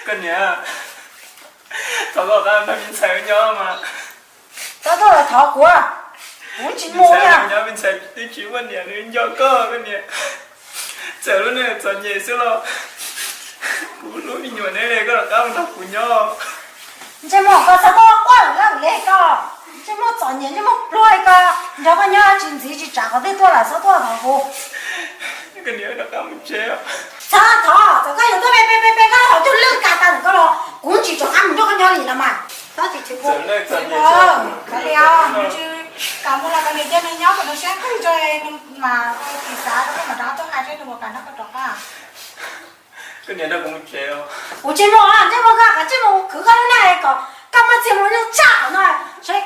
Koj niam, thov koj rov qab nrog me ntxhais wb nyob mas. Koj tuaj los thov kuv, kuv tsis mus li. Nyob me ntxhais twb tsis muaj niam nws nco koj, koj niam. Txawm lub neej txom nyem xwb los kuv hlub me nyuam neb li, koj rov qab mus nrog kuv nyob. Ntsej muag koj txhob tuaj quaj lawm li koj. Ntsej muag txom nyem, ntsej muag pluag li koj, nrog koj nyob tsis ntxiv tsis tsav qhov twg tuaj lawm, txhob tuaj thov kuv. Koj niam, rov qab mus tsev. Txhob thov, txawm koj yuav tuaj pe pe pe pe koj hauv cug lwj ka tau ntawm koj los kuv tsis rov qab mus nrog koj nyob li los mas. Txhob tsis tshwm kuv. Kav liam, nws tsis kam mus los kav liam, cia nws nyob kom nws siab nqig tso mas ua tsis xav rau koj mam rov qab tuaj hais seb nws puas kam nrog koj rov qab. Koj niam, nrog kuv mus tsev. Kuv tsis mus, ntsej muag koj, koj tsis mus khwv koj lub neej kom koj muaj txiag muaj nyoog tshaj qhov no. Seb,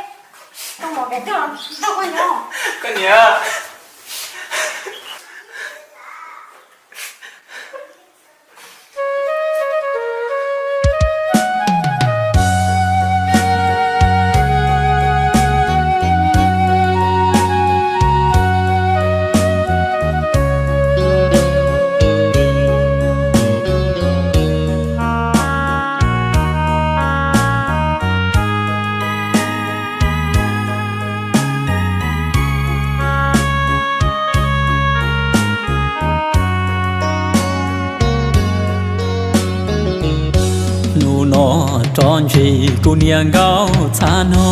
koj mus pem twg los nrog koj nyob. Koj niam. Hnub no rov ntsib kuv niam nkauj txha no,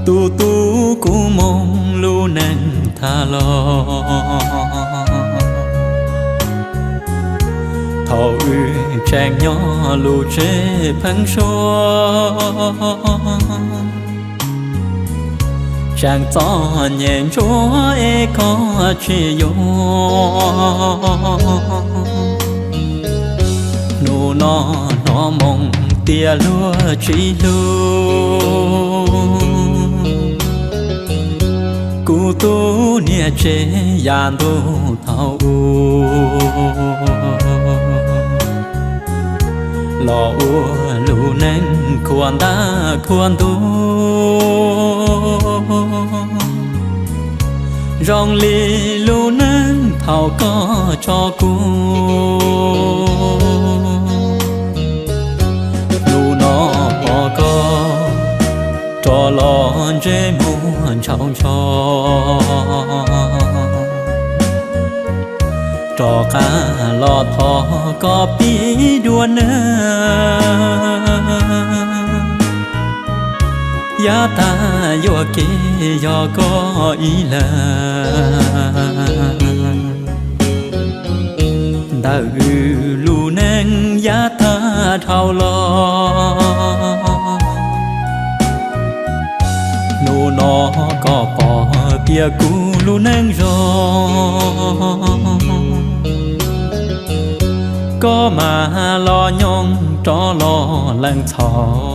tus tub kuv moo lub neej tag los. Thaum wb tseem nyob lub tsev pheeb suab, tseem txom nyem ntsuav es koj tsis yuav. Hnub no hnov moo tias luag tsis hlub, kuv tus niam tsev yav ntuj thaum ub los ua lub neej khuam ntaj khuam ntuj, zoo li lub neej thaum koj tso kuv. Hnub no pom koj rov los ntsej muag ntshaus ntsho, rov qab los thov koj pib dua neeg. Yav tag yuam kev yog koj ib leeg, ntawm wb lub neej yav tag dhau los. Hnub no koj pom tias kuv lub neej zoo, koj mam los nyob rov los leej txhos.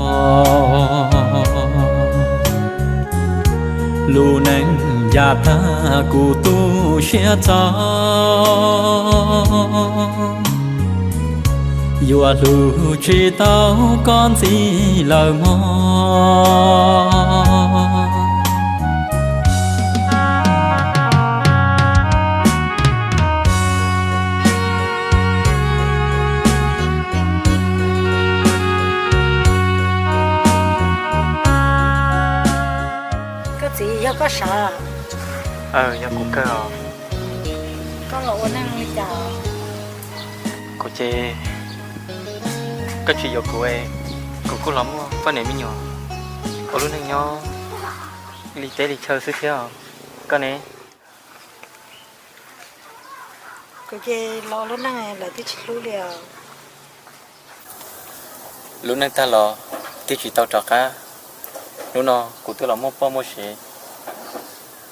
Lub neej yav tag kuv tu siab txog, yuav hlub tsis tau koj ntxiv lawm mog. Koj txiv, yog koj sav? Yog kuv kawg os. Koj los ua neej li cas? Kuv ces koj tsis yuav kuv, kuv kuj los muaj poj niam me nyuam ua lub neej nyob li teb li chaw xwb thiab. Koj ne? Kuv ces los lub neej lawv twb tsis hlub li os. Lub neej tag los twb tsis tau rov qab. Hnub no kuv twb los muaj poj muaj sev,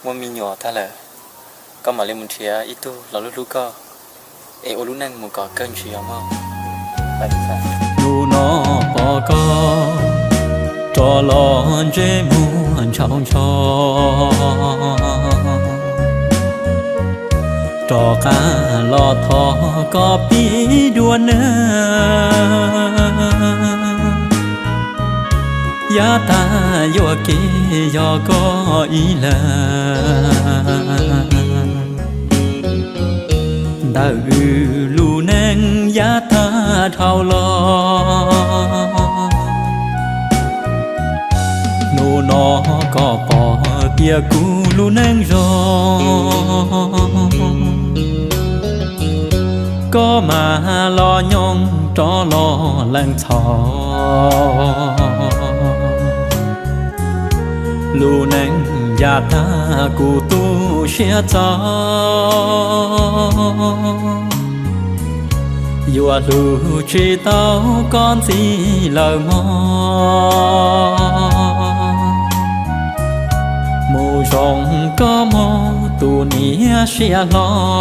muaj me nyuam tag lawm, koj mam li mus nrhiav ib tug los hlub hlub koj es ua lub neej mus kom kawg ntsis os mog. Hnub no pom koj rov los ntsej muag ntshaus ntsho, rov qab los thov koj pib dua neeg. Yav tag yuam kev yog koj ib leeg, Tawm wb lub neej yav tag dhau los, hnub no koj pom tias kuv lub neej zoo, koj mam los nyob rov los lees txhos. Lub neej yav tag kuv tu siab txog, yuav hlub tsis tau koj ntxiv lawm mog. Mus zoo koj mog tus niam siab hlob.